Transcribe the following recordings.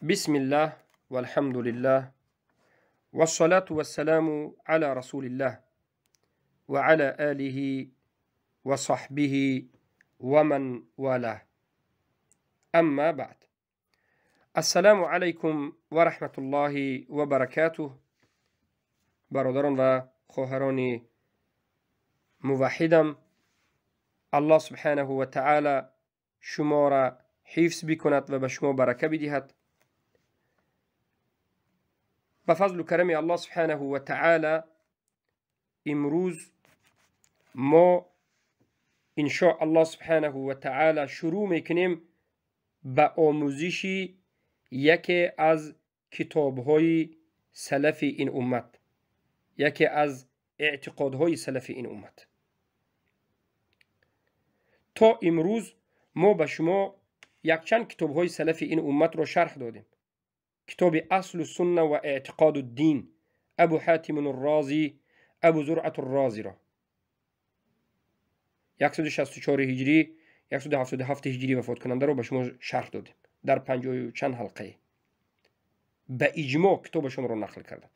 Бисмиллаҳ валҳамдулиллаҳ вассалату вассаламу ала расулиллаҳ ва ала алиҳи ва саҳбиҳи ва ман валаҳ. Амма баъд. Ассалому алайкум ва раҳматуллоҳи ва баракатуҳ. Бародарон ва хоҳарони муваҳҳидам, Аллоҳ субҳанаҳу ва таъала шуморо ҳифз бикунад ва ба шумо барака бидиҳад. Ба фазлу карами Аллоҳ субҳанаҳу ва таъала имрӯз мо иншо Аллоҳ субҳанаҳу ва таъала шурӯъ мекунем ба омӯзиши яке аз китобҳои салафи ин уммат, яке аз эътиқодҳои салафи ин уммат. То имрӯз мо ба шумо якчанд китобҳои салафи ин умматро шарҳ додем. Китоби Аслу сунна ва эътиқоду дин Абу Ҳатимун Рози, Абу Зуръату Розиро 164 ҳиҷрӣ, 177 ҳиҷрӣ вафоткунандаро ба шумо шарҳ додем дар 50 чанд ҳалқае. Ба иҷмоъ китобашонро нақл карданд.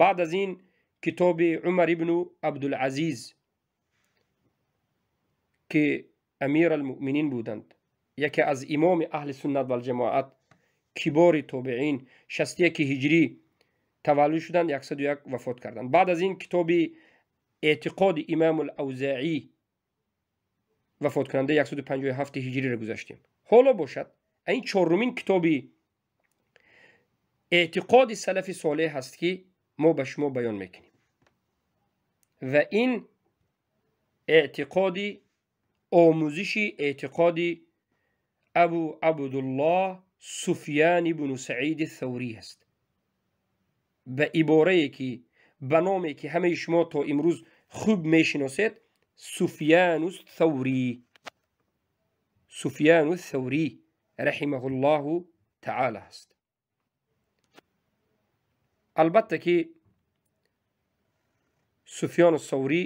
Баъд аз ин китоби Умар ибну Абдулазиз, ки амир алмуъминин буданд, яке аз имоми аҳли суннат валҷамоат, кибори тобеин, 61 ҳиҷрӣ таваллуд шуданд, 101 вафот карданд. Баъд аз ин китоби эътиқоди имому алавзаӣ, вафоткунандаи 157 ҳиҷриро гузаштем. Ҳоло бошад ин чорумин китоби эътиқоди салафи солеҳ ҳаст, ки мо ба шумо баён мекунем, ва ин эътиқоди омӯзиши эътиқоди Абу Абдуллоҳ Суфьян ибну Саиди Саврӣ аст. Ба иборае ки ба номе ки ҳамаи шумо то имрӯз хуб мешиносед, Суфьяну Саврӣ, Суфьяну Саврӣ раҳимаҳуллоҳу таъала аст. Албатта ки Суфьяну Саврӣ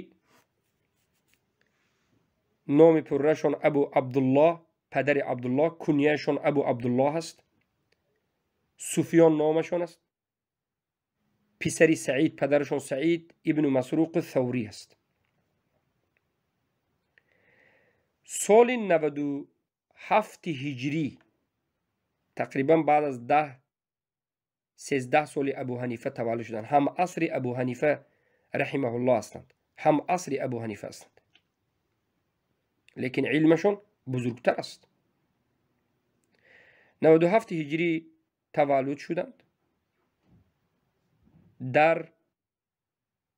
номи пуррашон Абу Абдуллоҳ, падари Абдуллоҳ, кунияшон Абу Абдуллоҳ аст. Суфьён номашон аст. Писари Саид, падарашон Саид ибну Масруқи Саврӣ аст. Соли 97 ҳиҷрӣ, тақрибан баъд аз 10-13 соли Абу Ҳанифа таваллуд шуданд. Ҳам асри Абу Ҳанифа раҳимаҳуллоҳ ҳастанд, ҳам асри Абу Ҳанифа ҳастанд, лекин илмашон бузургтар аст. 97 ҳиҷрӣ таваллуд шуданд дар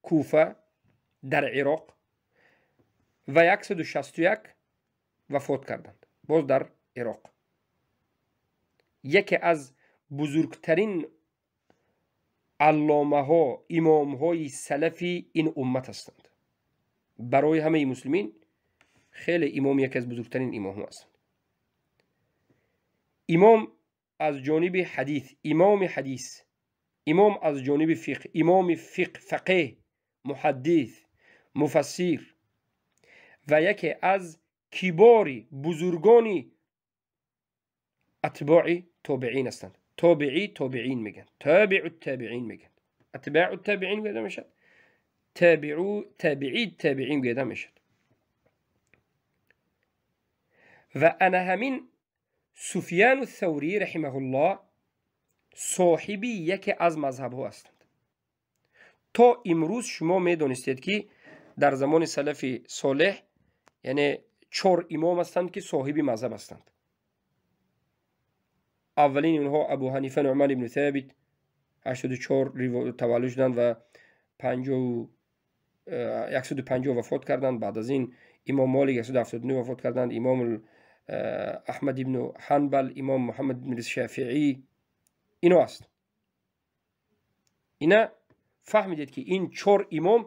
Куфа, дар Ироқ, ва 161 вафот карданд боз дар Ироқ. Яке аз бузургтарин алломаҳо, имомҳои салафи ин уммат ҳастанд. Барои ҳамаи муслимин хеле имом, яке аз бузургтарин имомҳо ҳастанд. Имом аз ҷониби ҳадис, имоми ҳадис, имом аз ҷониби фиқҳ, имоми фиқҳ, фақеҳ, муҳаддис, муфассир ва яке аз кибори бузургони атбои тобеин ҳастанд. Тобеи тобеин мегӯянд, тобеу тобеин мегӯянд, атбоу тобеин гӯяда мешавад, тобеу тобеи тобеин гӯяда мешавад. Ва ана ҳамин Суфьяну Саврӣ раҳимаҳуллоҳ соҳиби яке аз мазҳабҳо ҳастанд. То имрӯз шумо медонистед, ки дар замони салафи солеҳ, яъне чор имом ҳастанд, ки соҳиби мазҳаб ҳастанд. Аввалини онҳо Абу Ҳанифа Нуъман ибну Собит, 84 таваллуд шуданд ва 150 вафот карданд. Баъд аз ин имом Молик 179 вафот карданд, имом Аҳмад ибну Ҳанбал, имом Муҳаммад ибни Шафиӣ. Ино аст. Ина фаҳмидед, ки ин чор имом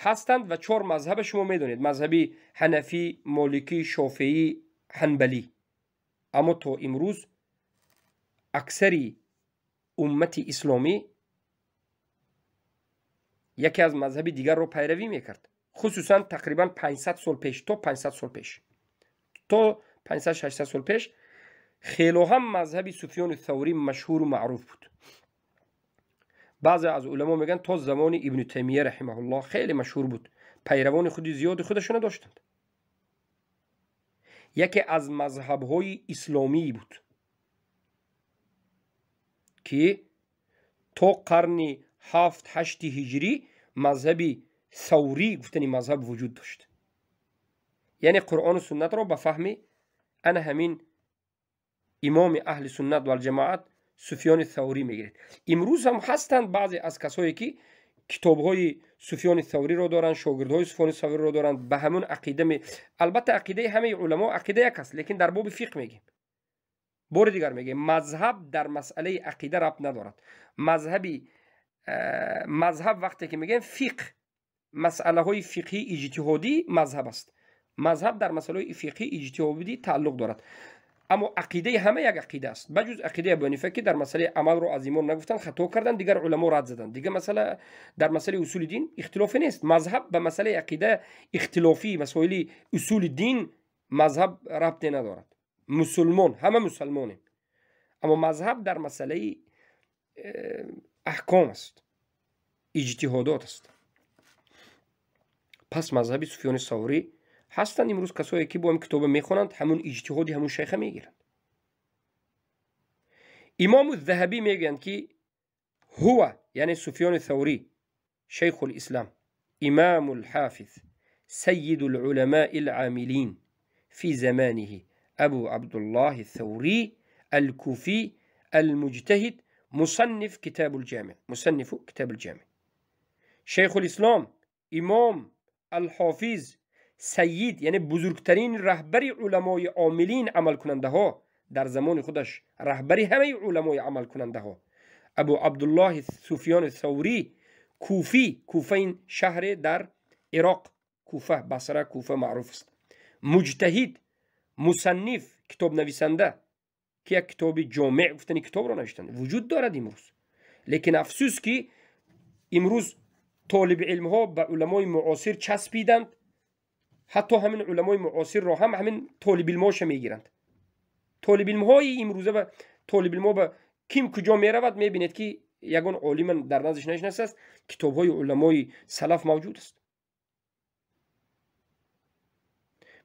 ҳастанд ва чор мазҳаба шумо медонед: мазҳаби ҳанафӣ, моликӣ, шофеӣ, ҳанбалӣ. Аммо то имрӯз аксари уммати исломӣ яке аз мазҳаби дигарро пайравӣ мекард, хусусан тақрибан 500 сол пеш, то 500 сол пеш, то 500-600 сол пеш Хеле ҳам мазҳаби Суфёни Саврӣ машҳуру маъруф буд. Баъзе аз уламо мегӯянд, то замони Ибну Таймия раҳимаҳуллоҳ хеле машҳур буд, пайравони худи зиёди худашона доштанд. Яке аз мазҳабҳои исломӣ буд, ки то қарни 7-8 ҳиҷрӣ мазҳаби Саврӣ гуфтани мазҳаб вуҷуд дошт. Яъне Қуръону суннатро ба фаҳми ана ҳамин имоми аҳли суннат валҷамоат Суфёни Саврӣ мегиред. Имрӯз ҳам ҳастанд баъзе аз касое, ки китобҳои Суфёни Савриро доранд, шогирдҳои Суфёни Савриро доранд, ба ҳамун ақида. Албатта, ақидаи ҳамаи уламо ақида як аст, лекин дар боби фиқҳ мегем. Бори дигар мегем, мазҳаб дар масъалаи ақида рабт надорад. Мазҳаб вақте ки мегӯем, фиқҳ, масъалаҳои фиқҳии иҷтиҳодӣ мазҳаб аст. Мазҳаб дар масъалаҳои фиқҳии иҷтиҳодӣ тааллуқ дорад, аммо ақидаи ҳама як ақида аст, ба ҷуз ақидаи Абу Ҳанифа, ки дар масъалаи амалро аз имон нагуфтанд, хато карданд, дигар уламо рад заданд. Дигар масъала, дар масъалаи усули дин ихтилофе нест. Мазҳаб ба масъалаи ақида ихтилофӣ, масоили усули дин мазҳаб рабте надорад. Мусулмон ҳама мусалмонем, аммо мазҳаб дар масъалаи аҳком аст, иҷтиҳодот аст. Пас мазҳаби Суфёни Саврӣ ҳастанд имрӯз касое, ки бо ҳам китоба мехонанд, ҳамун иҷтиҳоди ҳамун шайха мегиранд. Имому Заҳабӣ мегӯянд, ки ҳува, яъне Суфёни Саврӣ, шайху лислам, имаму лҳофиз, сайиду луламаи лъамилин фи заманиҳи, Абу Абдуллоҳи Саврӣ Алкуфӣ алмуҷтаҳид, мусанниф китабу лҷамиъ, мусаннифу китабу лҷамиъ. Шайхулислом, имом, алҳофиз, сайид, яъне бузургтарин раҳбари уламои омилин, амалкунандаҳо дар замони худаш, раҳбари ҳамаи уламои амалкунандаҳо, Абу Абдуллоҳи Суфёни Саврӣ Куфӣ. Куфа ин шаҳре дар Ироқ, Куфа, Басра, Куфа маъруф аст. Муҷтаҳид, мусанниф, китобнависанда, ки як китоби ҷомеъ гуфтани китобро навиштанд, вуҷуд дорад имрӯз. Лекин афсӯс, ки имрӯз толиби илмҳо ба уламои муосир часпиданд, ҳатто ҳамин уламои муосирро ҳам ҳамин толибилмоша мегиранд. Толибилмҳои имрӯза ба толибилмҳо ба ким куҷо меравад, мебинед, ки ягон олима дар наздиш нанишастааст, китобҳои уламои салаф мавҷуд аст.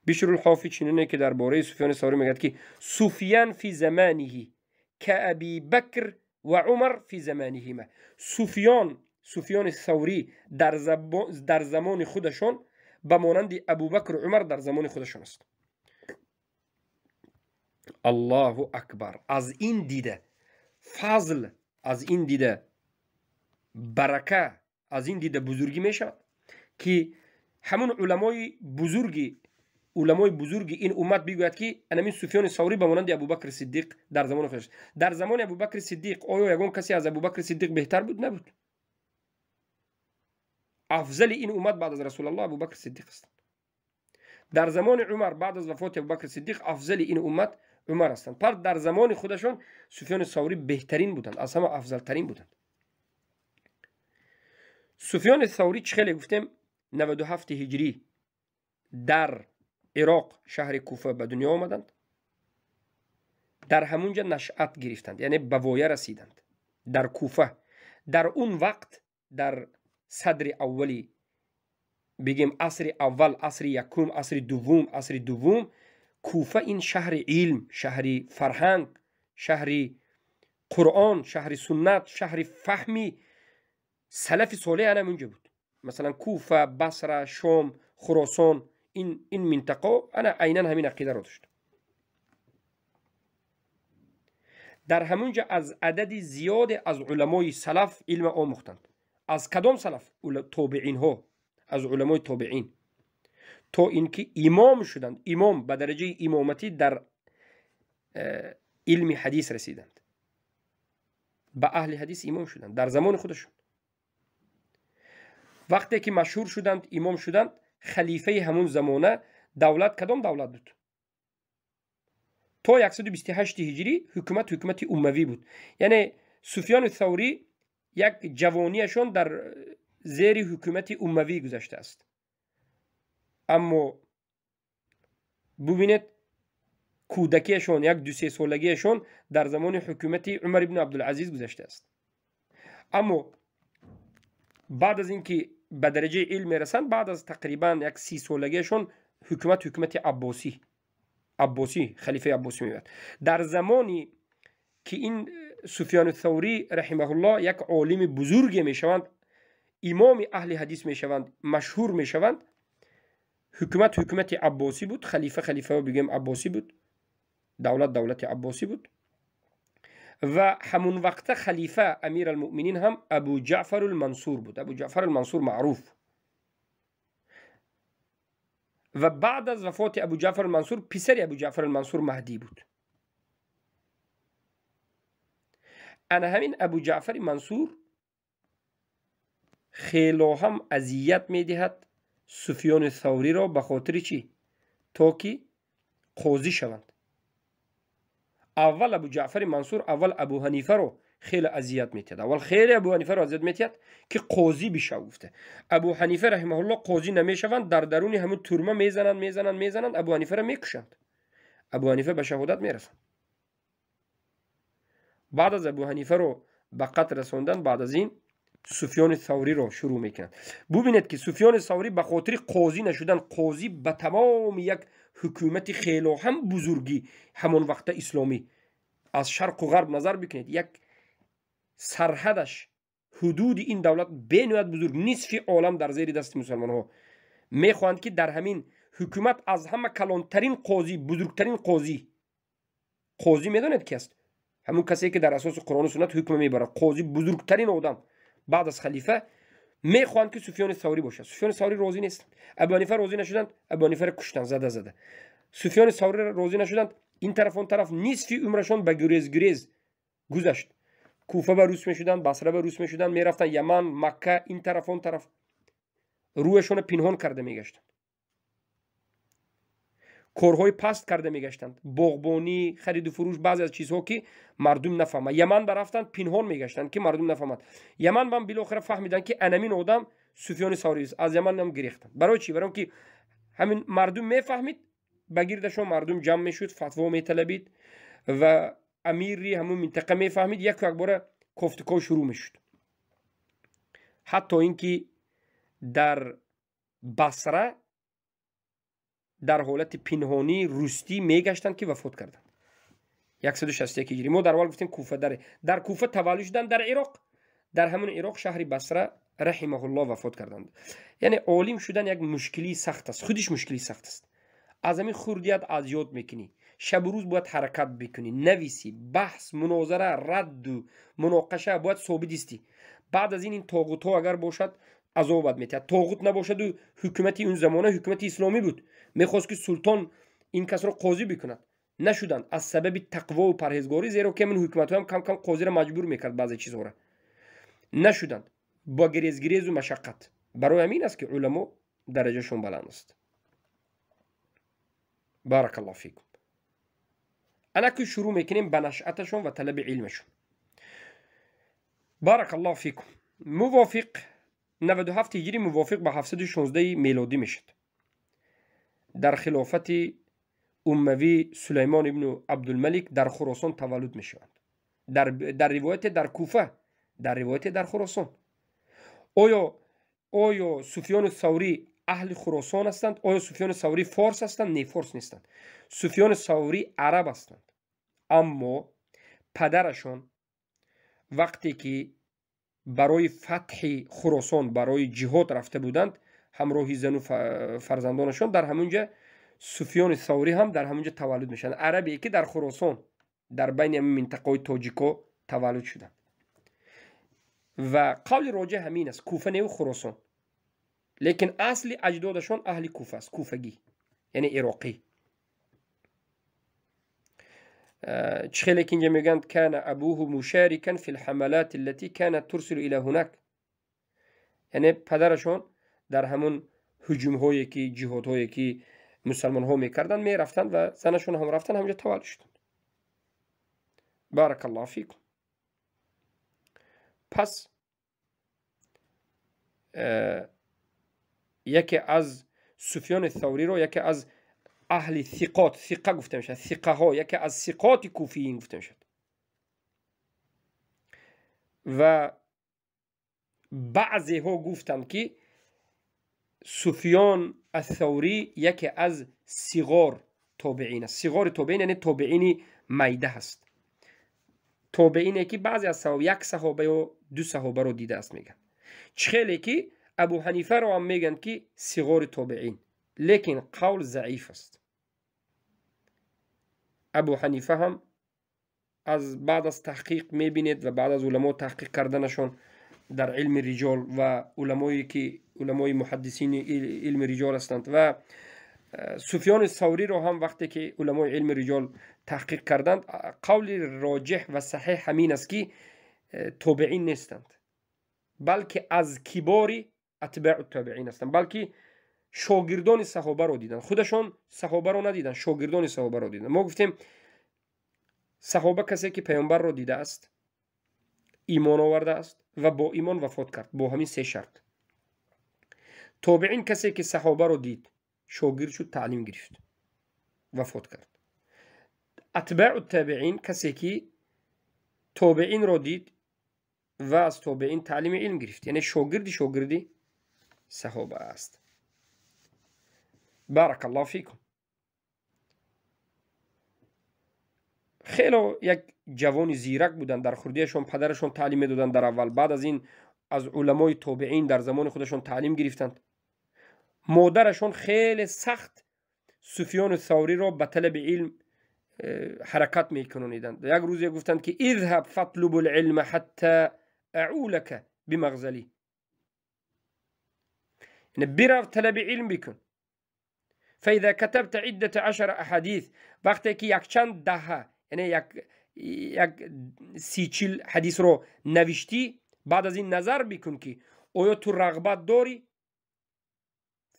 Бишрулҳофӣ чунине ки дар бораи Суфёни Саврӣ мегӯяд, ки Суфиян фи заманиҳи кааби Бакр ва Умар фи заманиҳима. Суфён, Суфёни Саврӣ дар замони худашон ба монанди Абубакру Умар дар замони худашон аст. Аллоҳу акбар! Аз ин дида фазл, аз ин дида барака, аз ин дида бузургӣ мешавад, ки ҳамун уламои бузурги ин уммат бигӯяд, ки анамин Суфёни Саврӣ ба монанди Абубакри Сиддиқ дар замони худаш. Дар замони Абубакри Сиддиқ оё ягон касе аз Абубакри Сиддиқ беҳтар буд? Набуд. Афзали ин уммат баъд аз Расулаллоҳ Абубакри Сиддиқ ҳастанд. Дар замони Умар, баъд аз вафоти Абубакри Сиддиқ, афзали ин уммат Умар ҳастанд. Пас дар замони худашон Суфёни Саврӣ беҳтарин буданд, аз ҳама афзалтарин буданд. Суфёни Саврӣ, чӣ хеле гуфтем, 97 ҳиҷрӣ дар Ироқ, шаҳри Куфа ба дунё омаданд. Дар ҳамунҷа нашъат гирифтанд, яъне ба воя расиданд дар Куфа. Дар он вақт, дар садри аввали, бигем, асри аввал, асри якум, асри дуввум, Куфа ин шаҳри илм, шаҳри фарҳанг, шаҳри Қуръон, шаҳри суннат, шаҳри фаҳми салафи солеҳ ана ҳамунҷа буд. Масалан, Куфа, Басра, Шом, Хуросон, ин минтақа ана айнан ҳамин ақидаро дошт. Дар ҳамунҷа аз адади зиёде аз уламои салаф илма омӯхтанд. Аз кадом салаф? Тобиинҳо, аз уламои тобиин, то ин ки имом шуданд, имом, ба дараҷаи имоматӣ дар илми ҳадис расиданд, ба аҳли ҳадис имом шуданд дар замони худашон. Вақте ки машҳур шуданд, имом шуданд, халифаи ҳамун замона, давлат кадом давлат буд? То 128 ҳиҷрӣ ҳукумат ҳукумати умавӣ буд. Яъне Суфёни Саврӣ як ҷавонияшон дар зери ҳукумати умавӣ гузаштааст. Аммо бубинед. Кӯдакиашон, як ду-се солагиашон дар замони ҳукумати Умар ибни Абдулазиз гузаштааст. Аммо баъд аз ин ки ба дараҷаи илм мерасанд, баъд аз тақрибан як 30 солагиашон ҳукумати Аббосӣ, халифаи Аббосӣ меояд. Дар замони ки ин Суфёни Саврӣ раҳимаҳуллоҳ як олими бузурге мешаванд, имоми аҳли ҳадис мешаванд, машҳур мешаванд, ҳукумати Аббосӣ буд, халифа бигӯем Аббосӣ буд, давлати Аббосӣ буд ва ҳамун вақта халифа амир алмуъминин ҳам Абу Ҷаъфар алмансур буд. Абу Ҷаъфар алмансур маъруф. Ва баъд аз вафоти Абу Ҷаъфар алмансур писари Абу Ҷаъфар алмансур Маҳдӣ буд. Ана ҳамин Абу Ҷаъфари Мансур хело ҳам азият медиҳад Суфёни Савриро ба хотири чӣ? То ки қозӣ шаванд. Аввал Абу Ҷаъфари Мансур аввал Абу Ҳанифаро хеле азият метиҳад. Аввал хеле Абу Ҳанифаро азият метиҳад ки қозӣ бишав гуфта. Абу Ҳанифа раҳимаҳуллоҳ қозӣ намешаванд, дар даруни ҳамун турма мезананд, мезананд, мезананд, Абу Ҳанифаро мекушанд. Абу Ҳанифа ба шаҳодат мерасанд. Баъд аз Абу Ҳанифаро ба қатл расондан, баъд аз ин Суфёни Савриро шурӯъ мекунанд. Бубинед ки Суфёни Саврӣ ба хотири қозӣ нашудан, қозӣ ба тамоми як ҳукумати хело ҳам бузургӣ ҳамон вақта исломӣ аз шарқу ғарб назар бикунед, як сарҳадаш, ҳудуди ин давлат бениҳоят бузург, нисфи олам дар зери дасти мусалмонҳо. Мехоҳанд ки дар ҳамин ҳукумат аз ҳама калонтарин қозӣ, бузургтарин қозӣ, қозӣ медонед ки аст? Ҳамун касе ки дар асоси Қуръону суннат ҳукм мебарад, қозӣ бузургтарин одам баъд аз халифа, мехоҳанд ки Суфёни Саврӣ бошад. Суфёни Саврӣ розӣ нестанд. Абу Ҳанифа розӣ нашуданд, Абу Ҳанифаро куштанд зада зада. Суфёни Саврӣ розӣ нашуданд, ин тараф он тараф нисфи умрашон ба гурез-гурез гузашт. Куфа ба рус мешуданд, Басра ба рус мешуданд, мерафтанд Яман, Макка, ин тараф он тараф. Рӯяшонро пинҳон карда мегаштанд. Корҳои паст карда мегаштанд. Боғбонӣ, хариду фурӯш, баъзе аз чизҳо ки мардум нафаҳмад. Яман барафтанд, пинҳон мегаштанд ки мардум нафаҳмад. Яман бам билохира фаҳмиданд ки анамин одам Суфёни Саврӣ аст. Аз Яман ҳам гирехтанд. Барои чӣ? Барои он ки ҳамин мардум мефаҳмид, ба гирдашон мардум ҷамъ мешуд, фатво металабид ва амири ҳамун минтақа мефаҳмид, яку якбора кофтуков шурӯъ мешуд. Ҳатто ин ки дар Басра дар ҳолати пинҳонӣ рустӣ мегаштанд ки вафот карданд. 161 ҳиҷрӣ. Мо дар аввал гуфтем Куфа, дар Куфа таваллуд шуданд, дар Ироқ, дар ҳамун Ироқ шаҳри Басра раҳимаҳуллоҳ вафот карданд. Яъне олим шудан як мушкилии сахт аст, худиш мушкилии сахт аст. Аз ҳамин хурдият аз ёд мекунӣ, шабу рӯз бояд ҳаракат бикунӣ, нависӣ, баҳс, мунозара, радду муноқаша бояд собит истӣ. Баъд аз ин тоғутҳо агар бошад азобат метиҳад. Тоғут набошаду ҳукумати он замона ҳукумати исломӣ буд, мехост ки султон ин касро қозӣ бикунад. Нашуданд аз сабаби тақвову парҳезгорӣ, зеро ки ҳамин ҳукуматҳоям кам кам қозиро маҷбур мекард баъзе чизҳоро. Нашуданд бо гирезгирезу машаққат. Барои ҳамин аст ки уламо дараҷашон баланд аст. Баракаллоҳу фикум. Анаку шурӯъ мекунем ба нашъаташон ва талаби илмашон. Баракаллоҳу фикум. Мувофиқ 97 ҳиҷрӣ мувофиқ ба 716 мелодӣ мешуд. Дар хилофати уммавӣ Сулаймон ибну Абдулмалик дар Хуросон таваллуд мешаванд. Дар ривояте дар Куфа, дар ривояте дар Хуросон. Оё Суфёни Саврӣ аҳли Хуросон ҳастанд? Оё Суфёни Саврӣ форс ҳастанд? Не, форс нестанд. Суфёни Саврӣ араб ҳастанд. Аммо падарашон вақте ки барои фатҳи Хуросон, барои ҷиҳод рафта буданд, ҳамроҳи зану фарзандонашон, дар ҳамунҷа Суфёни Саврӣ ҳам дар ҳамунҷа таваллуд мешаванд. Арабе ки дар Хуросон, дар байни ҳамин минтақаҳои тоҷико таваллуд шуданд. Ва қавли роҷеъ ҳамин аст, Куфа неву Хуросон. Лекин асли аҷдодашон аҳли Куфа аст, куфагӣ, яъне ироқӣ. Чӣ хеле ки инҷа мегӯянд кана абуҳу мушарикан фи лҳамалат аллати канат турсилу ила ҳунак, яъне падарашон дар ҳамун ҳуҷумҳое ки ҷиҳодҳое ки мусалмонҳо мекарданд мерафтанд ва занашон ҳам рафтанд, ҳамҷа таваллуд шуданд. Баракаллоҳу фикум. Пас яке аз Суфёни Савриро яке аз аҳли сиқот, сиқа гуфта мешавад, сиқаҳо, яке аз сиқоти куфиин гуфта мешавад. Ва баъзеҳо гуфтанд, ки Суфён ас-Саврӣ яке аз сиғор тобеин аст. Сиғори тобеин яъне тобеини майда ҳаст, тобеине ки баъзе аз саҳоба, як саҳоба ё ду саҳобаро дидааст мегӯянд. Чӣ хеле ки Абу Ҳанифаро ҳам мегӯянд, ки сиғори тобеин, лекин қавл заиф аст. Абу Ҳанифа ҳам аз баъд аз таҳқиқ мебинед ва баъд аз уламо таҳқиқ карданашон дар илми риҷол ва уламое ки уламои муҳаддисини илми риҷол ҳастанд, ва Суфёни Савриро ҳам вақте ки уламои илми риҷол таҳқиқ карданд, қавли роҷеҳ ва саҳеҳ ҳамин аст, ки тобеин нестанд, балки аз кибори атбаъу тобеин ҳастанд, балки шогирдони саҳобаро диданд, худашон саҳобаро надиданд, шогирдони саҳобаро диданд. Мо гуфтем, саҳоба касе ки паёмбарро дидааст, имон овардааст ва бо имон вафот кард, бо ҳамин се шарт. Тобеин касе ки саҳобаро дид, шогирд шуд, таълим гирифт, вафот кард. Атбаъу табиин касе ки тобеинро дид ва аз тобеин таълими илм гирифт, яъне шогирди шогирди саҳоба аст. Баракаллоҳу фикум. Хело як ҷавони зирак буданд. Дар хурдиашон падарашон таълим медоданд дар аввал, баъд аз ин аз уламои тобеин дар замони худашон таълим гирифтанд. Модарашон хеле сахт Суфёни Савриро ба талаби илм ҳаракат мекунониданд. Як рӯзе гуфтанд, ки изҳаб фатлубу лилма ҳатта аулака бимағзалӣ, яъне бирав талаби илм бикун. Фаиза катабта иддата ашара аҳадис, вақте ки якчанд даҳа, яъне як 30-40 ҳадисро навиштӣ, баъд аз ин назар бикун, ки оё ту рағбат дорӣ.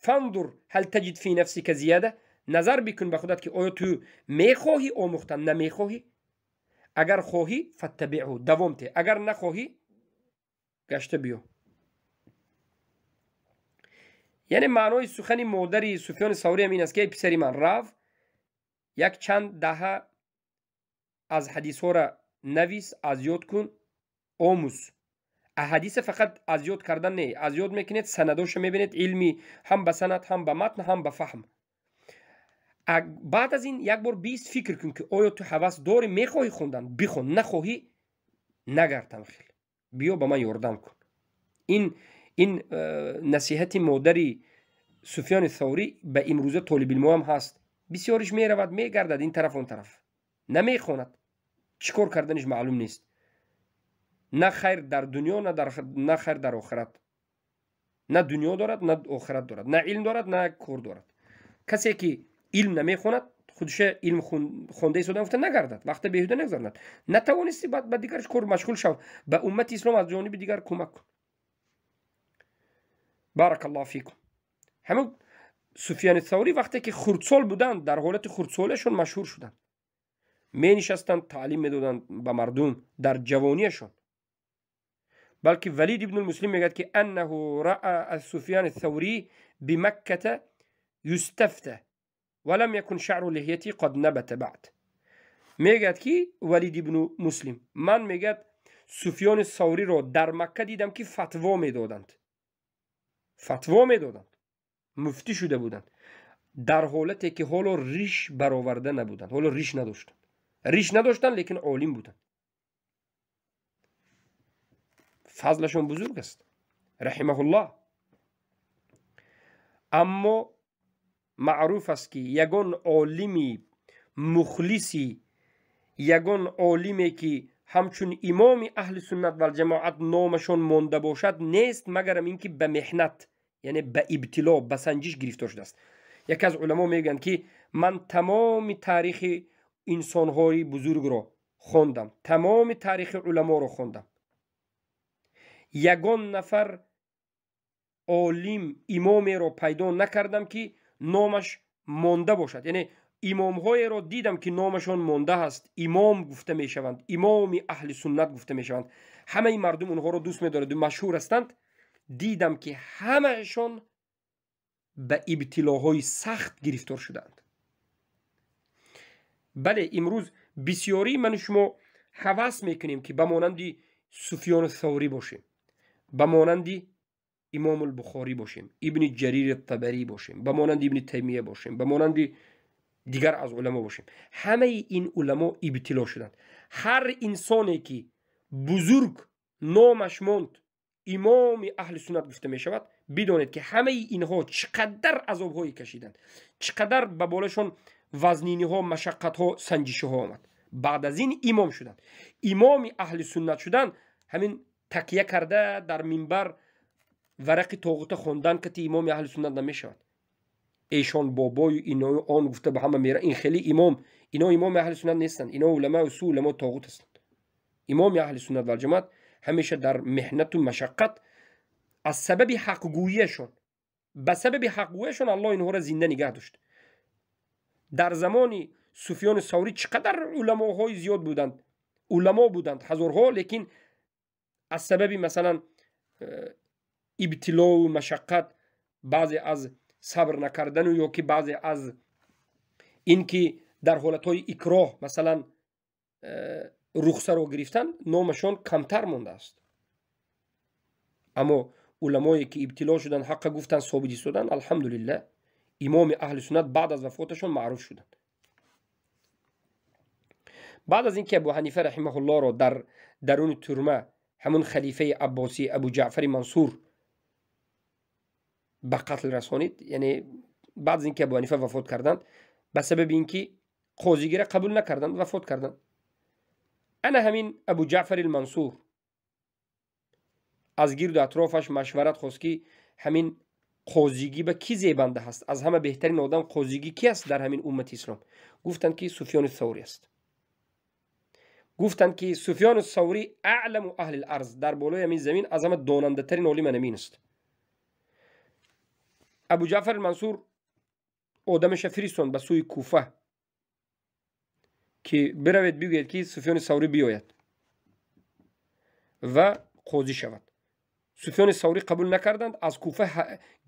Фандур ҳал таҷид фи нафсика зияда, назар бикун ба худат, ки оё ту мехоҳӣ омӯхтан, намехоҳӣ. Агар хоҳӣ, фаттабиъҳу, давом те, агар нахоҳӣ, гашта биё. Яъне маънои сухани модари Суфёни Саврӣ ҳам ин аст, ки эй писари ман, рав як чанд даҳа аз ҳадисҳоро навис, аз ёд кун, омӯз. Аҳадиса фақат аз ёд кардан не, аз ёд мекунед, санадоша мебинед, илми ҳам ба санад, ҳам ба матн, ҳам ба фаҳм. Баъд аз ин як бор бист фикр кун, ки оё ту ҳавас дорӣ, мехоҳӣ хондан, бихон, нахоҳӣ, нагардам хел, биё ба ман ёрдам кун. Ин насиҳати модари Суфёни Саврӣ ба имрӯза толибилмоам ҳаст. Бисёриш меравад, мегардад ин тараф, он тараф, намехонад, чӣ кор карданиш маълум нест. На хайр дар дунё, на хайр дар охират. На дунё дорад, на охират дорад, на илм дорад, на кор дорад. Касе ки илм намехонад, худша илм хонда истода гуфта нагардад, вақта беҳуда нагузаронад. Натавонисти, баъд ба дигар кор машғул шав, ба уммати ислом аз ҷониби дигар кӯмак кун. Баракаллоҳу фикум. Ҳамин Суфёни Саврӣ вақте ки хурдсол буданд, дар ҳолати хурдсолиашон машҳур шуданд. Менишастанд, таълим медоданд ба мардум дар ҷавониашон. Балки Валид ибн Муслим мегӯяд, ки аннаҳу раъа Суфёни Саврӣ бимакката юстафта ва лам якун шаъру лиҳяти қад набата баъд. Мегӯяд, ки Валид ибну Муслим, ман, мегӯяд, Суфёни Савриро дар Макка дидам, ки фатво медоданд, фатво медоданд, муфтӣ шуда буданд, дар ҳолате ки ҳоло риш бароварда набуданд, ҳоло риш надоштанд, риш надоштанд, лекин олим буданд. Фазлашон бузург аст, раҳимаҳуллоҳ. Аммо маъруф аст, ки ягон олими мухлиси, ягон олиме ки ҳамчун имоми аҳли суннат валҷамоат номашон монда бошад, нест, магарам ин ки ба меҳнат, яъне ба ибтило, ба санҷиш гирифтор шудааст. Яке аз уламо мегӯянд, ки ман тамоми таърихи инсонҳои бузургро хондам, тамоми таърихи уламоро хондам, ягон нафар олим, имомеро пайдо накардам, ки номаш монда бошад. Яъне имомҳоеро дидам, ки номашон монда ҳаст, имом гуфта мешаванд, имоми аҳли суннат гуфта мешаванд, ҳамаи мардум онҳоро дӯст медорад, машҳур ҳастанд. Дидам, ки ҳамаашон ба ибтилоҳои сахт гирифтор шудаанд. Бале, имрӯз бисёрии ману шумо ҳавас мекунем, ки ба монанди Суфёни Саврӣ бошем, ба монанди Имомулбухорӣ бошем, Ибни Ҷарири Табарӣ бошем, ба монанди Ибни Таймия бошем, ба монанди дигар аз уламо бошем. Ҳамаи ин уламо ибтило шуданд. Ҳар инсоне ки бузург номаш монд, имоми аҳли суннат гуфта мешавад, бидонед, ки ҳамаи инҳо чӣ қадар азобҳое кашиданд, чӣ қадар ба болашон вазниниҳо, машаққатҳо, санҷишиҳо омад. Баъд аз ин имом шуданд. Имоми аҳли суннат шудан ҳамин такя карда дар минбар варақи тоғута хондан кати имоми аҳли суннат намешавад. Эшон бобою ино он гуфта ба ҳама мера, ин хеле имом, ино имоми аҳли суннат нестанд, ино уламои су, уламои тоғут ҳастанд. Имоми аҳли суннат валҷамоат ҳамеша дар меҳнату машаққат аз сабаби ҳақгӯияшон, ба сабаби ҳақгӯияшон Аллоҳ инҳоро зинда нигаҳ дошт. Дар замони Суфёни Саврӣ чӣ қадар уламоҳои зиёд буданд, уламо буданд ҳазорҳо, лекин аз сабаби масалан ибтилову машаққат, баъзе аз сабр накардану ё ки баъзе аз ин ки дар ҳолатҳои икроҳ масалан рухсаро гирифтан, номашон камтар мондааст. Аммо уламое ки ибтило шуданд, ҳаққа гуфтанд, собит истоданд, алҳамдулиллаҳ, имоми аҳли суннат баъд аз вафоташон маъруф шуданд. Баъд аз ин ки Абу Ҳанифа раҳимаҳуллоҳро дар даруни турма ҳамун халифаи Аббосӣ Абу Ҷаъфари Мансур ба қатл расонид, яъне баъд аз ин ки Абу Ҳанифа вафот карданд, ба сабаби ин ки қозигира қабул накарданд, вафот карданд. Ана ҳамин Абу Ҷаъфари Мансур аз гирду атрофаш машварат хост, ки ҳамин қозигӣ ба кӣ зебанда ҳаст, аз ҳама беҳтарин одам қозигӣ ки аст дар ҳамин уммати ислом? Гуфтанд, ки Суфёни Саврӣ аст. Гуфтанд, ки Суфёни Саврӣ аъламу аҳли ларз, дар болои ҳамин замин аз ҳама донандатарин олим ҳамин аст. Абу Ҷаъфар Мансур одамаша фиристонд ба сӯи Куфа, ки биравед, бигӯед, ки Суфёни Саврӣ биёяд ва қозӣ шавад. Суфёни Саврӣ қабул накарданд, аз Куфа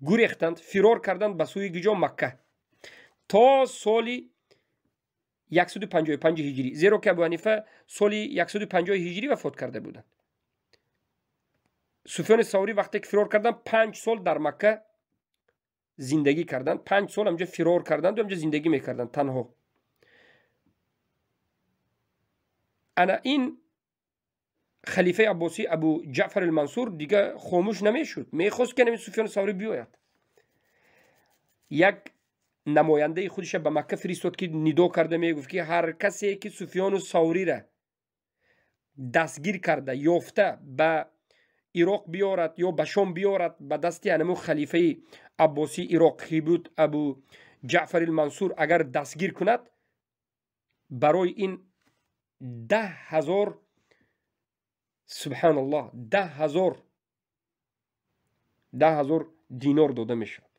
гурехтанд, фирор карданд ба сӯи гиҷо? Макка, то соли 155 ҳиҷрӣ, зеро ки Абу Ҳанифа соли 150 ҳиҷрӣ вафот карда буданд. Суфёни Саврӣ вақте ки фирор карданд, 5 сол дар Макка зиндагӣ карданд. 5 сол ҳамҷо фирор карданду ҳамҷо зиндагӣ мекарданд танҳо. Ана ин халифаи Аббосӣ Абу Ҷаъфар Мансур дига хомӯш намешуд, мехост, ки ҳамин Суфёни Саврӣ биёяд. Як намояндаи худиша ба Макка фиристод, ки нидо карда мегуфт, ки ҳар касе ки Суфёну Саврира дастгир карда ёфта ба Ироқ биёрад ё ба Шом биёрад, ба дасти анаму халифаи Аббосии Ироқ, ки буд Абу Ҷаъфари Мансур, агар дастгир кунад, барои ин 10 000, субҳаналлоҳ, 10 000, 10 000 динор дода мешавад.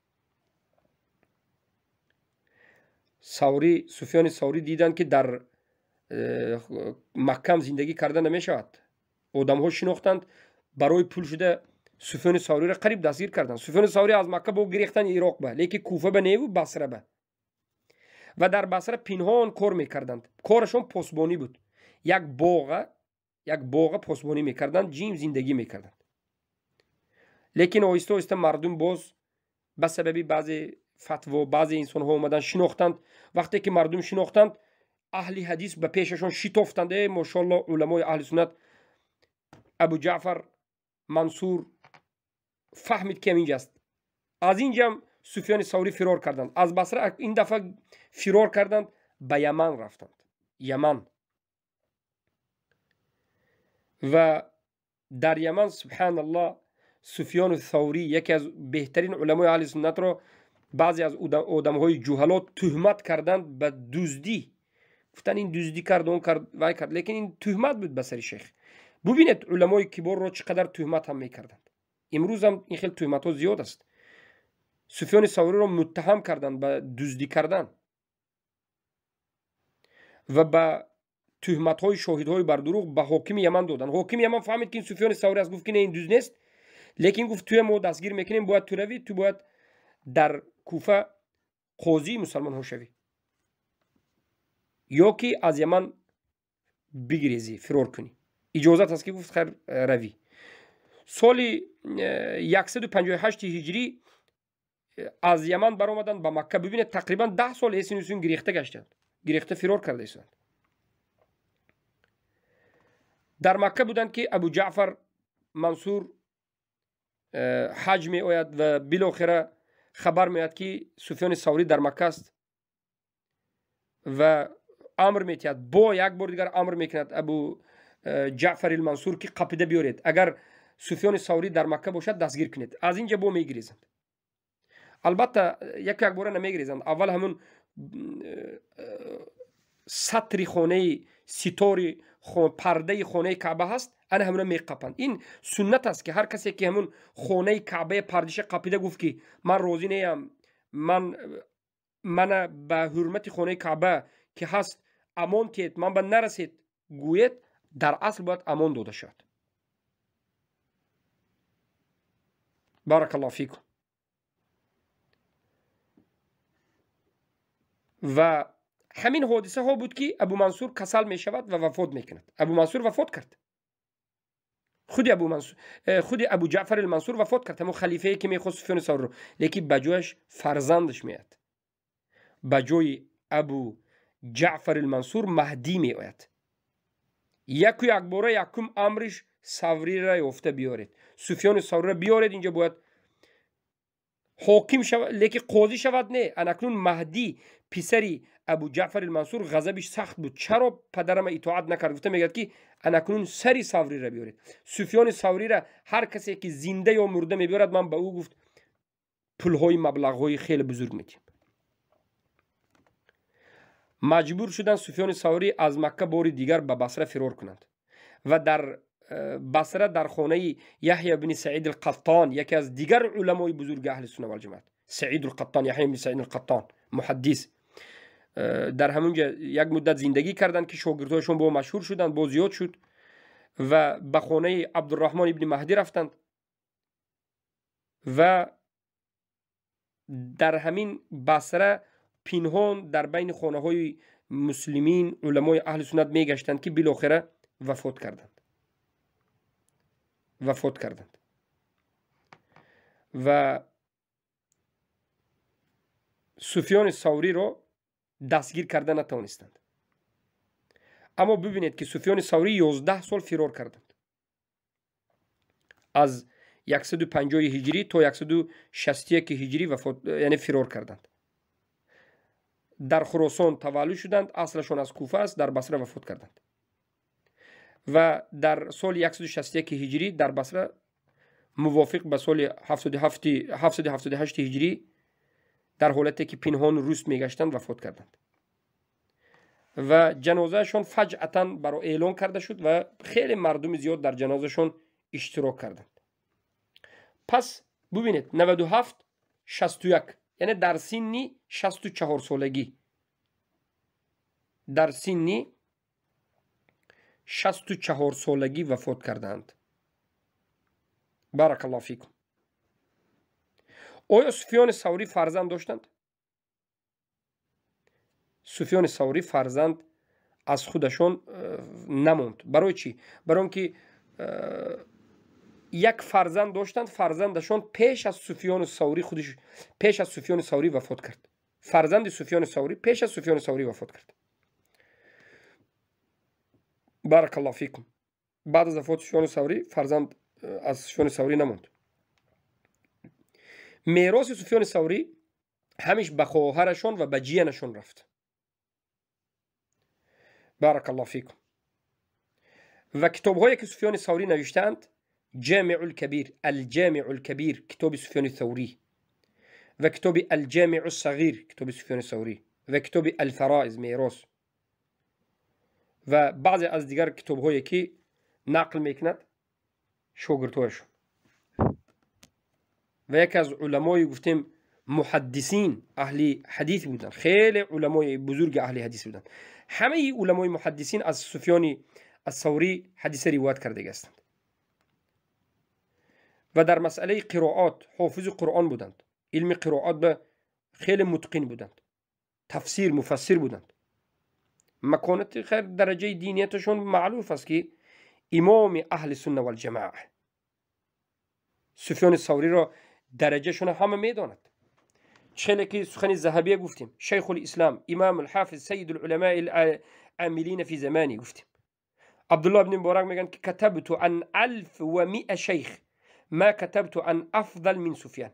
Саврӣ, Суфёни Саврӣ диданд, ки дар Маккам зиндагӣ карда намешавад, одамҳо шинохтанд, барои пул шуда Суфёни Савриро қариб дастгир карданд. Суфёни Саврӣ аз Макка бо гирехтан Ироқ ба, лекин Куфа ба неву Басра ба, ва дар Басра пинҳон кор мекарданд. Корашон посбонӣ буд, як боға посбонӣ мекарданд, ҷим зиндагӣ мекарданд. Лекин оҳиста оҳиста мардум боз ба сабаби баъзе фатво, баъзе инсонҳо омадан, шинохтанд. Вақте ки мардум шинохтанд, аҳли ҳадис ба пешашон шитофтанд. Э, мошоалло, уламои аҳли суннат! Абу Ҷаъфар Мансур фаҳмид, ки ҳаминҷа аст. Аз инҷам Суфёни Саврӣ фирор карданд аз Басра, ин дафъа фирор карданд, ба Яман рафтанд, Яман. Ва дар Яман, субҳаналлоҳ, Суфёну Саврӣ, яке аз беҳтарин уламои аҳли суннатро, баъзе аз одамҳои ҷуҳало туҳмат карданд ба дуздӣ. Гуфтанд, ин дуздӣ кард, он кард, вай кард, лекин ин туҳмат буд ба сари шейх. Бубинед, уламои киборро чӣ қадар туҳмат ҳам мекарданд. Имрӯзам ин хел туҳматҳо зиёд аст. Суфёни Савриро муттаҳам карданд ба дуздӣ кардан ва ба туҳматҳои шоҳидҳои бардурӯғ ба ҳокими Яман доданд. Ҳокими Яман фаҳмид, ки ин Суфёни Саври аст. Гуфт, ки не, ин дуз нест, лекин гуфт, туя мо дастгир мекунем, бояд ту равӣ, ту бояд дар Куфа қозии мусалмонҳо шавӣ. Ё ки аз Яман бигрезӣ, фирор кунӣ. Иҷозат аст ки гуфт хайр равӣ. Соли 158 ҳиҷрӣ аз Яман баромаданд ба Макка. Бибинед, тақрибан 10 сол эсин гирехта гаштанд, гирехта фирор карда истоданд. Дар Макка буданд ки Абу Ҷаъфар Мансур ҳаҷ меояд ва билохира хабар меояд ки Суфёни Саврӣ дар Макка аст ва амр метиҳад. Бо як бор дигар амр мекунад Абу Ҷаъфар Мансур ки қапида биёред, агар Суфёни Саврӣ дар Макка бошад дастгир кунед. Аз инҷа бо мегирезанд. Албатта яку якбора намегирезанд. Аввал ҳамун сатри хонаи ситори пардаи хонаи Каъба ҳаст, ана ҳамуна меқапанд. Ин суннат аст ки ҳар касе ки ҳамун хонаи Каъбаи пардиша қапида гуфт ки ман розӣ неям, мана ба ҳурмати хонаи Каъба ки ҳаст амон тиҳед, ман ба нарасед гӯед, дар асл бояд амон дода шавад. Баракаллоҳу фикум. Ва ҳамин ҳодисаҳо буд ки Абу Мансур касал мешавад ва вафот мекунад. Абу Мансур вафот кард. Худи Абу Мансур, худи Абу Ҷаъфар Мансур вафот кард, ҳамон халифае ки мехост Суфёни Савриро, лекин ба ҷояш фарзандаш меояд. Ба ҷои Абу Ҷаъфар Мансур Маҳдӣ меояд. Яку якбора якум амриш Саврира ёфта биёред, Суфёни Саврира биёред, инҷа бояд ҳоким шавад, лекин қозӣ шавад не. Анакнун Маҳдӣ писари Абу Ҷаъфар Мансур ғазабиш сахт буд. Чаро падарама итоат накард? Гуфта мегӯяд ки анакнун сари Саврира биёред. Суфёни Саврира ҳар касе ки зинда ё мурда мебиёрад, ман ба ӯ гуфт пулҳои маблағҳои хеле бузург медиҳам. Маҷбур шуданд Суфёни Саврӣ аз Макка бори дигар ба Басра фирор кунанд ва дар Басра дар хонаи Яҳя ибни Саид ал-Қаттон, яке аз дигар уламои бузурги аҳли сунна вал ҷамоат, Саид ал-Қаттон, Яҳя ибни Саид ал-Қаттон муҳаддис, дар ҳамунҷа як муддат зиндагӣ карданд ки шогирдҳояшон бо машҳур шуданд, бо зиёд шуд ва ба хонаи Абдурраҳмон ибни Маҳдӣ рафтанд ва дар ҳамин Басра пинҳон дар байни хонаҳои муслимин уламои аҳли суннат мегаштанд ки билохира вафот карданд. Вафот карданд ва Суфёни Савриро дастгир карда натавонистанд. Аммо бибинед ки Суфёни Саврӣ 11 сол фирор карданд. Аз 150 ҳиҷрӣ то 161 ҳиҷрӣ вафот, яъне фирор карданд. Дар Хуросон таваллуд шуданд, аслашон аз Куфа аст, дар Басра вафот карданд. Ва дар соли 161 ҳиҷрӣ дар Басра мувофиқ ба соли 778 ҳиҷрӣ дар ҳолате ки пинҳон руст мегаштанд вафот карданд. Ва ҷанозаашон фаҷъатан баро эълон карда шуд ва хеле мардуми зиёд дар ҷанозашон иштирок карданд. Пас бубинед, 97 61, яъне дар синни 64 солагӣ, дар синни 64 солагӣ вафот карданд. Баракаллоҳу фикум. Оё Суфёни Саврӣ фарзанд доштанд? Суфёни Саврӣ фарзанд аз худашон намонд. Барои чӣ? Барои он ки як фарзанд доштанд, фарзандашон пеш аз Суфёни Саврӣ худиш пеш аз Суфёни Саврӣ вафот кард. Фарзанди Суфёни Саврӣ пеш аз Суфёни Саврӣ вафот кард. Баракаллоҳу фикум. Баъд аз вафоти Суфёни Саврӣ фарзанд аз Суфёни Саврӣ намонд. Мероси Суфёни Саврӣ ҳамиш ба хоҳарашон ва ба ҷиянашон рафт. Баракаллоҳу фикум. Ва китобҳое ки Суфёни Саврӣ навиштаанд, Ҷамиъул Кабир, Ал-Ҷамиъул Кабир, китоби Суфёни Саврӣ, ва китоби Ал-Ҷамиъус Сағир, китоби Суфёни Саврӣ, ва китоби Ал-Фароиз, мерос, ва баъзе аз дигар китобҳое ки нақл мекунад шогирдҳояшон. Ва яке аз уламои гуфтем муҳаддисин аҳли ҳадис буданд, хеле уламои бузурги аҳли ҳадис буданд. Ҳамаи уламои муҳаддисин аз Суфёни Саврӣ ҳадиса ривоят кардаги ҳастанд. Ва дар масъалаи қироат ҳофизи Қуръон буданд, илми қироат ба хеле мутқин буданд, тафсир муфассир буданд. مکانت خیر درجه دینیتشون معروف است که امام اهل سنت والجماعه. سفیان ثوری را درجهشون همه میداند. چه که سخن ذهبیه گفتیم، شیخ الاسلام، امام الحافظ، سید العلماء العاملین فی زمانی گفتیم. عبدالله بن مبارک میگن که كتبت عن 1100 شیخ ما كتبت عن افضل من سفیان.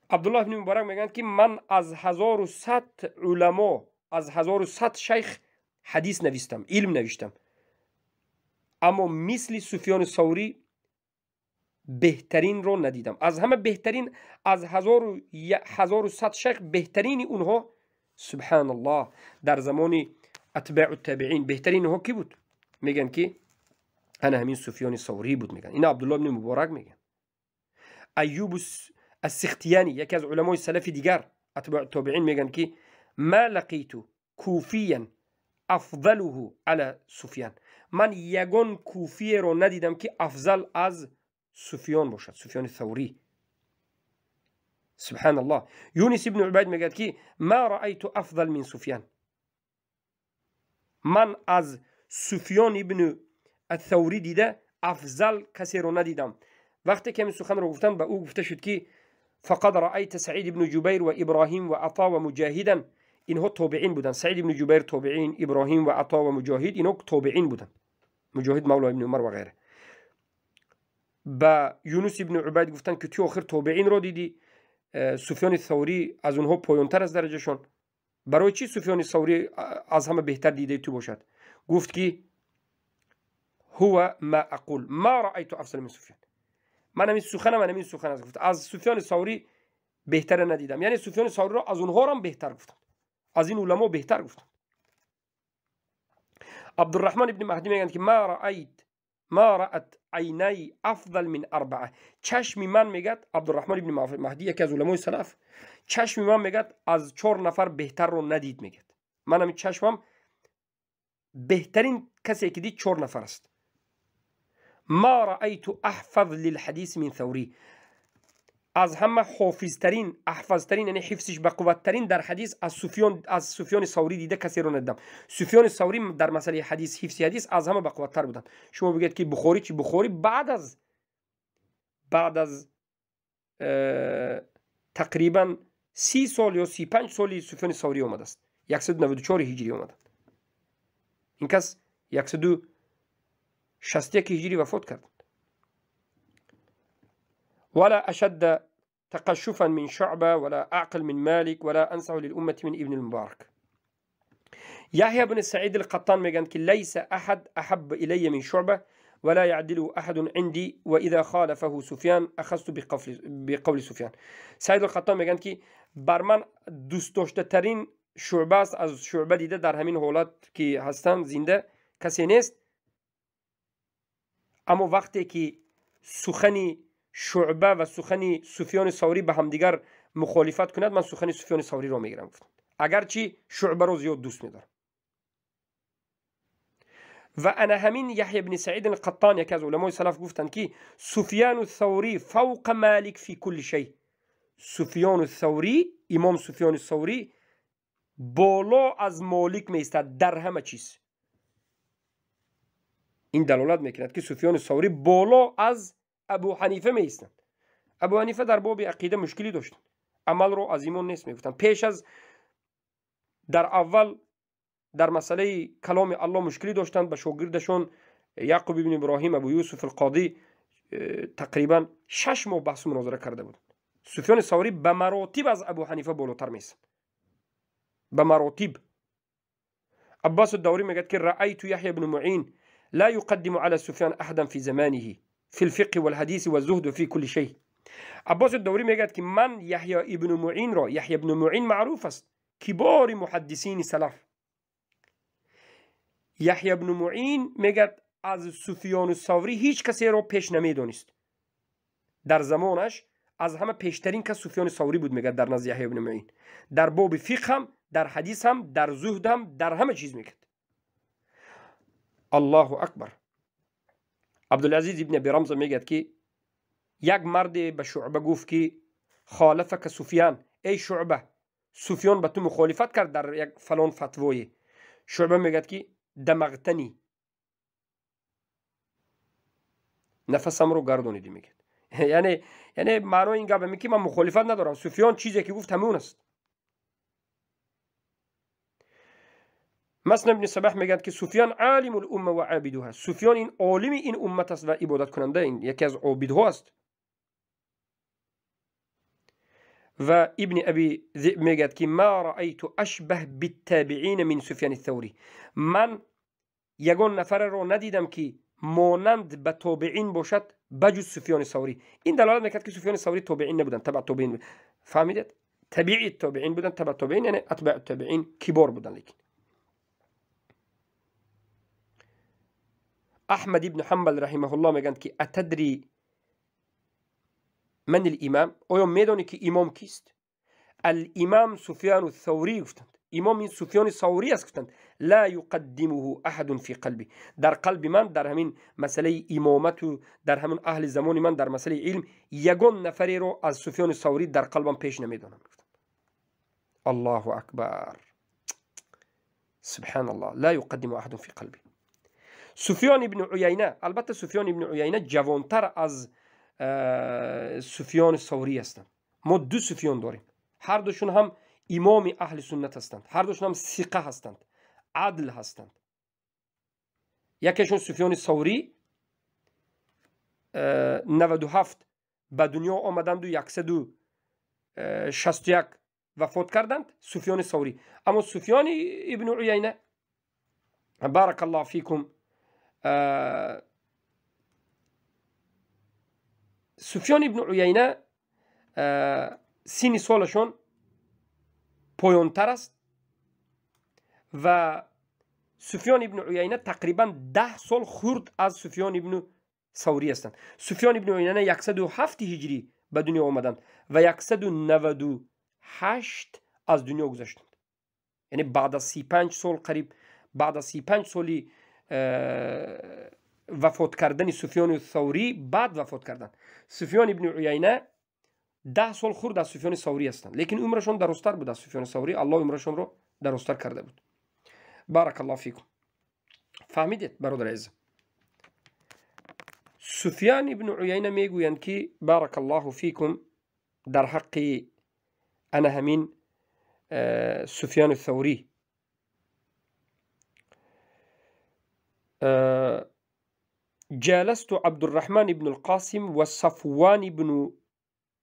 عبدالله بن مبارک میگن که من از 1100 علما، از 1100 شیخ حدیث نوشتم، علم نوشتم، اما مثل سفیان ثوری بهترین رو ندیدم. از همه بهترین، از 1100 شیخ بهترین اونها، سبحان الله، در زمان اتباع التابعین بهترین اونها کی بود؟ میگن که انا همین سفیان ثوری بود. میگن این عبدالله بن مبارک میگن. ایوب السختیانی یکی از علمای سلف دیگر اتباع التابعین میگن که ما لقیت کوفیا افضله علی سفیان. من یگان کوفی رو ندیدم که افضل از سفیان باشد، سفیان ثوری. سبحان الله. یونس ابن عبید میگه که ما رأیت افضل من سفیان. من از سفیان ابن الثوری دیده افضل کسی رو ندیدم. وقتی که این سخن رو گفتن به او گفته شد که فقد رأیت سعید ابن جبیر و ابراهیم و عطا و مجاهدا. اینها تابعین بودن. سعید ابن جبیر تابعین، ابراهیم و عطا و مجاهد اینها تابعین بودن. مجاهد مولا ابن عمر و غیره. به یونس ابن عبید گفتن که تو آخر تابعین رو دیدی، سفیان ثوری از اونها پایانتر از درجهشون، برای چی سفیان ثوری از همه بهتر دیده تو باشد؟ گفت که هو ما اقول ما رأیت افضل من سفیان. من همین سخنم، من همین سخن است. گفت از سفیان ثوری بهتر ندیدم. یعنی سفیان ثوری رو از اونها هم بهتر گفتن، از این علما بهتر گفتن. عبدالرحمن ابن مهدی میگن که ما رأت عینای افضل من اربعه. چشم من میگد، عبدالرحمن ابن مهدی یکی از علمای سلف، چشم من میگد از 4 نفر بهتر رو ندید. میگد من همین چشمم بهترین کسی که دید 4 نفر است. ما رأیت احفظ للحدیث من ثوری. از همه حافظترین، احفظترین، یعنی حفظش به قوتترین در حدیث از سفیان ثوری دیده کسی رو ندیدم. سفیان ثوری در مسئله حدیث، حفظ حدیث از همه به قوتتر بودن. شما بگید که بخاری چی؟ بخاری بعد از تقریبا 30 سال یا 35 سال سفیان ثوری آمده است. 194 هجری آمده. این کس 161 هجری وفات کرد. ولا أشد تقشفا من شعبة ولا أعقل من مالك ولا أنصح للأمة من ابن المبارك. يحيى بن سعيد القطان میگن که ليس أحد أحب إلي من شعبة ولا يعدله أحد عندي وإذا خالفه سفيان أخذت بقول سفيان. سعید القطان میگن که بر من دوست داشته ترین شعبه است، از شعبه دیده در همین حالت که هستن زنده کسی نیست. اما وقتی که سخنی شعبه و سخن سفیان ثوری به همدیگر مخالفت کند، من سخن سفیان ثوری را میگیرم، اگرچه شعبه را زیاد دوست میدارم. و انا همین یحیی بن سعید القطان یکی از علمای سلف گفتند که سفیان ثوری فوق مالک فی کل شیء. سفیان ثوری، امام سفیان ثوری بالا از مالک میستد در همه چیز. این دلالت میکند که سفیان ثوری بالا از ابو حنیفه میستند. ابو حنیفه در باب عقیده مشکلی داشت، عمل رو از ایمان نیست میگفتند. پیش از در اول در مسئله کلام الله مشکلی داشتند، به شاگردشون یعقوب ابن ابراهیم ابو یوسف القاضی تقریبا 6 ماه بحث مناظره کرده بود. سفیان ثوری به مراتب از ابو حنیفه بالاتر میستند، به مراتب. عباس الدوری میگه که رأیت یحیی بن معین لا يقدم على سفیان احدا في زمانه في الفقه والحديث والزهد وفي كل شيء. عباس الدوری میگه که من یحیی ابن معین را، یحیی ابن معین معروف است، کبار محدثین سلف، یحیی ابن معین میگه از سفیان ثوری هیچ کسی را پیش نمیدونست. در زمانش از همه پیشترین کس سفیان ثوری بود میگه در نزد یحیی ابن معین، در باب فقه هم، در حدیث هم، در زهد هم، در همه چیز میگه. الله اکبر. عبدالعزیز ابن ابی رمزه میگه که یک مرد به شعبه گفت که خالفک سفیان، ای شعبه، سفیان به تو مخالفت کرد در یک فلان فتوایی. Шуъба мегӯяд, ки дамағтани, нафасамро гардонидӣ, мегӯяд. Яъне маънои ин гап ҳамин, ки ман мухолифат надорам, Суфён чизе ки гуфт, ҳамон аст. Масна ибни Сабаҳ мегӯяд, ки Суфён алиму лумма ва абидуҳа. Суфён ин олими ин уммат аст ва ибодаткунанда, ин яке аз обидҳо аст. Ва Ибни Аби Зиб мегӯяд, ки ма раайту ашбаҳ биттабиина мин Суфёни Саврӣ. Ман ягон нафареро надидам, ки монанд ба тобеин бошад, ба ҷуз Суфёни Саврӣ. Ин далолат мекард, ки Суфёни Саврӣ тобеин набуданд, табъ тобеин. Фаҳмидед? Табии тобеин буданд, табъ тобеин, яъне атбаъ тобеин кибор буданд. Лекин Аҳмад ибн Ҳамбал раҳимаҳуллоҳ мегӯянд, ки атадри ман алимам? Оё медонӣ, ки имом кист? Алимам Суфёну Саврӣ, гуфтанд. Имом ин Суфёни Саврӣ аст, гуфтанд. Ла юқаддимуҳу аҳадун фи қалби. Дар қалби ман, дар ҳамин масъалаи имомату дар ҳамин аҳли замони ман, дар масъалаи илм ягон нафареро аз Суфёни Саврӣ дар қалбам пеш намедонам, гуфтанд. Аллоҳу акбар, субҳаналлоҳ. Ла юқаддиму аҳадун фи қалби. Суфён ибни Уяйна, албатта, Суфён ибни Уяйна ҷавонтар аз Суфёни Саврӣ ҳастанд. Мо ду Суфён дорем, ҳардушон ҳам имоми аҳли суннат ҳастанд, ҳардушон ҳам сиқа ҳастанд, адл ҳастанд. Якешон Суфёни Саврӣ 97 ба дунё омаданду 161 вафот карданд, Суфёни Саврӣ. Аммо Суфёни ибни Уяйна, баракаллоҳу фикум, Суфён ибни Уяйна синни солашон поёнтар аст ва Суфён ибни Уяйна тақрибан 10 сол хурд аз Суфён ибни Саврӣ ҳастанд. Суфён ибни Уяйна 107 ҳиҷрӣ ба дунё омаданд ва 198 аз дунё гузаштанд, яъне баъд аз 35 сол, қариб баъд аз 35 соли вафот кардани Суфёни Саврӣ баъд вафот карданд. Суфён ибни Уяйна 10 сол хурд аз Суфёни Саврӣ ҳастанд, лекин умрашон дарозтар буд аз Суфёни Саврӣ. Аллоҳ умрашонро дарозтар карда буд. Баракаллоҳу фикум. Фаҳмидед, бародари азиз? Суфён ибни Уяйна мегӯянд, ки баракаллоҳу фикум, дар ҳаққи ана ҳамин Суфёни Саврӣ: جالست عبد الرحمن بن القاسم وصفوان بن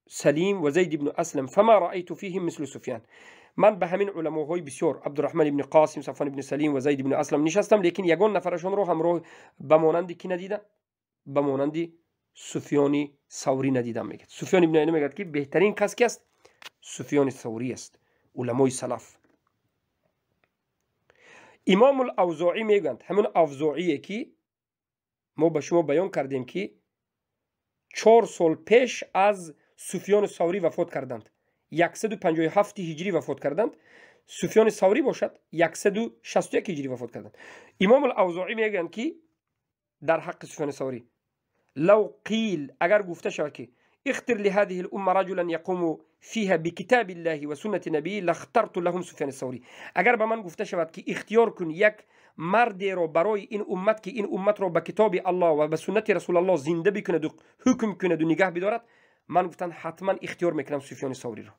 سليم وزيد بن أسلم فما رأيت فيهم مثل سفيان. من به همین علماهای بسیار، عبدالرحمن ابن قاسم، صفوان ابن سلیم و زید ابن اسلم نشستم، لیکن یگان نفرشون رو همراه به مانند کی ندیدم؟ به مانند سفیان ثوری ندیدم. میگه سفیان ابن عینه میگه که بهترین کس کی است؟ سفیان ثوری است. علمای سلف. امام الاوزاعی میگند، همون اوزاعیه که ما به شما بیان کردیم که 4 сол пеш аз Суфёни Саврӣ вафот карданд, 157 ҳиҷрӣ вафот карданд. Суфёни Саврӣ бошад, 161 ҳиҷрӣ вафот карданд. Имом ал-Авзоӣ мегӯянд, ки дар ҳаққи Суфёни Саврӣ: лав қил, агар гуфта шавад, ки اختر لهذه الأمة رجلا يقوم فيها بكتاب الله وسنة نبيه لاخترت لهم سفيان الثوري. اگر به من گفته شود که اختیار کن یک مردی رو برای این امت که این امت رو به کتاب الله و به سنت رسول الله زنده بکند و حکم کند و نگه بدارد، من گفتن حتما اختیار میکنم سفیان ثوری رو.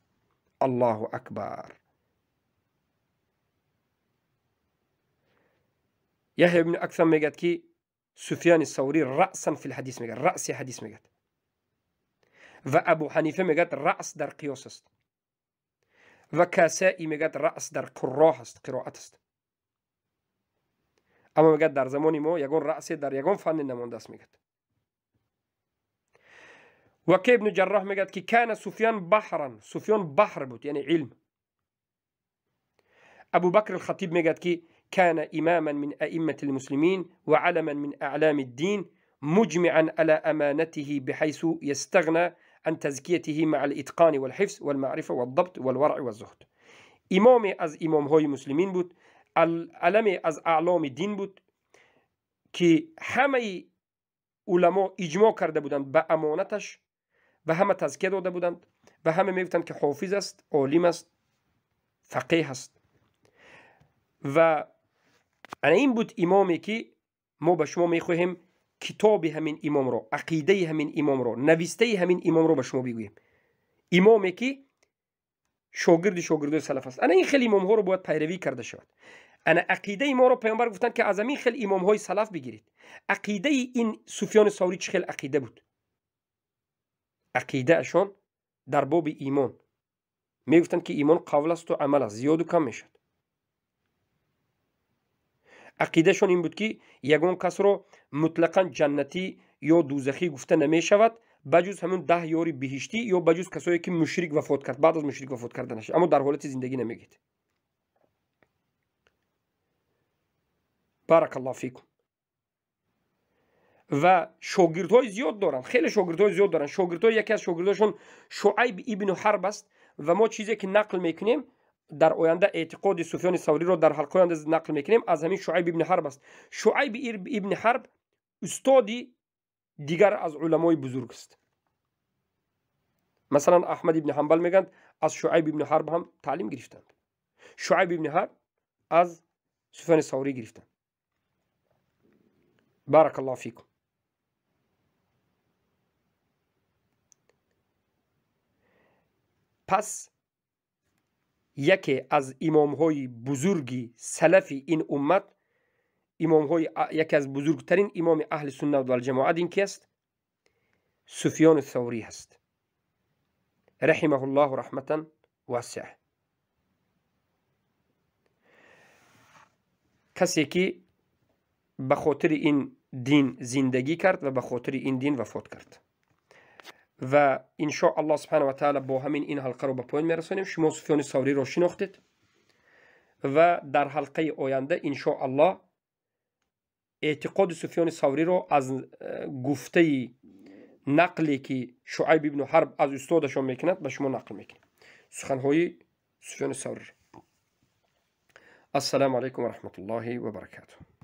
الله اکبر. یحیی بن اکثم میگه که سفیان ثوری رأسا فی الحدیث، میگه رأس حدیث میگه. و ابو حنیفه میگه رأس در قیاس است. و کسائی میگه رأس در قراه است، قرائت است. اما میگه در زمان ما یگان رأس در یگان فن نمانده است، میگه. و که ابن جراح میگه که کان سفیان بحرا، سفیان بحر بود، یعنی علم. ابو بکر الخطیب میگه که كان إماما من أئمة المسلمين وعلما من أعلام الدين مجمعا على أمانته بحيث يستغنى عن تزكيته مع الإتقان والحفظ والمعرفة والضبط والورع والزهد. امام از امام های مسلمین بود، علم از اعلام دین بود که همه علما اجماع کرده بودند به امانتش و همه تزکیه داده بودند و همه میگفتند که حافظ است، عالم است، فقیه است. و Ана ин буд имоме ки мо ба шумо мехоҳем китоби ҳамин имомро, ақидаи ҳамин имомро, навистаи ҳамин имомро ба шумо бигӯем. Имоме ки шогирди шогирдои салаф аст. Ана ин хел имомҳоро бояд пайравӣ карда шавад. Ана ақидаи моро паёмбар гуфтанд ки аз ҳамин хел имомҳои салаф бигиред. Ақидаи ин Суфёни Саврӣ чӣ хел ақида буд? Ақидаашон дар боби имон мегуфтанд ки имон қавл асту амал аст, зиёду кам мешавад. Ақидаашон ин буд ки ягон касро мутлақан ҷаннатӣ ё дӯзахӣ гуфта намешавад, ба ҷуз ҳамун 10 ёри биҳиштӣ ё ба ҷуз касое ки мушрик вафот кард, баъд аз мушрик вафот карданаш, аммо дар ҳолати зиндагӣ намегӯед. Баракаллоҳу фикум. Ва шогирдҳои зиёд доранд, хеле шогирдҳои зиёд доранд. Шогирдҳои яке аз шогирдҳошон Шуайб ибну Ҳарб аст ва мо чизе ки нақл мекунем дар оянда эътиқоди Суфёни Савриро дар ҳалқаи оянда нақл мекунем, аз ҳамин Шуайб ибни Ҳарб аст. Шуайб ибни Ҳарб устоди дигар аз уламои бузург аст. Масалан, Аҳмад ибни Ҳанбал мегӯянд аз Шуайб ибни Ҳарб ҳам таълим гирифтанд. Шуайб ибни Ҳарб аз Суфёни Саврӣ гирифтанд. Баракаллоҳу фикум. Пас яке аз имомҳои бузурги салафи ин уммат, имомҳои яке аз бузургтарин имоми аҳли суннат валҷамоат ин ки аст? Суфёни Саврӣ аст. Раҳимаҳуллоҳу раҳматан васиа. Касе ки ба хотири ин дин зиндагӣ кард ва ба хотири ин дин вафот кард. Ва иншо аллоҳ субҳанаҳу ва таъала бо ҳамин ин ҳалқаро ба поён мерасонем. Шумо Суфёни Савриро шинохтед ва дар ҳалқаи оянда иншо аллоҳ эътиқоди Суфёни Савриро аз гуфтаи нақле ки Шуайб ибну Ҳарб аз устодашон мекунад ба шумо нақл мекунем, суханҳои Суфёни Савриро. Ассалому алайкум ва раҳматуллоҳи ва баракатуҳ.